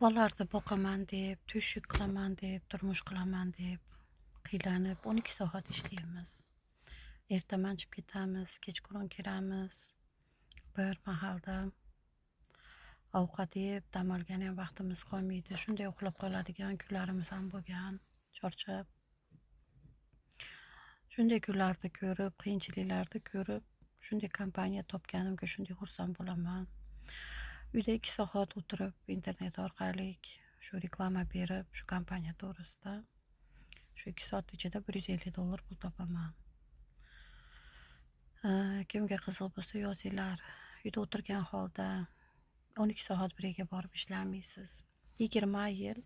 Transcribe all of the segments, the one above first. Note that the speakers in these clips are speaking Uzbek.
Bolalarni boqaman deb, teshik qilaman deb, turmush qilaman deb qiylanib 12 soat ishlaymiz. Ertaman chiqib ketamiz, kechqurun kelamiz. Bir mahalda ovqat yeb, dam olgani ham vaqtimiz qolmaydi. Shunday uxlab qoladigan kunlarimiz ham bo'lgan, charchab. Shunday kunlarni ko'rib, qiyinchiliklarni ko'rib, shunday kompaniya topganimga shunday xursand bo'laman. Uyda 2 soat o'tirib, internet orqali shu reklama berib, shu kompaniya to'g'risida shu 2 soat ichida $150 pul topaman. Kimga qiziq bo'lsa yozinglar. Uyda o'tirgan holda 12 soat birga borib ishlamaysiz. 20 yil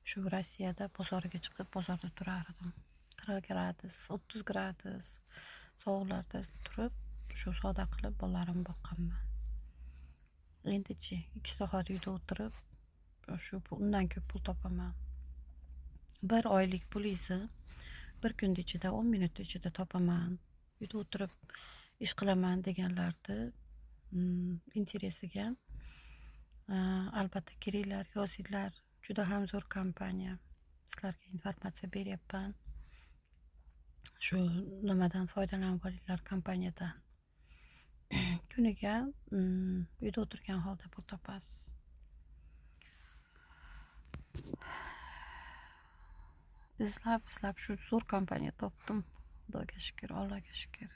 shu Rossiyada bozorga chiqib, bozorda turar edim. 40 gradus, 30 gradus sovuqlarda turib, shu savdo qilib bolalarimni boqqanman. Endichi 2 soat uyda o'tirib, shu undan ko'p pul topaman. Bir oylik pulingizni bir kunda ichida, 10 minut ichida topaman. Uyda o'tirib ish qilaman deganlarni interesiga albatta kiringlar, yozinglar. Juda ham zo'r kompaniya. Sizlarga informatsiya beryapman. Shu nimadan foydalanib olinglar, kompaniyadan. Kuniga uyda o'tirgan holda pul topasiz. Izlab, izlab shu zo'r kompaniya topdim. Xudoga shukr, Allohga shukr.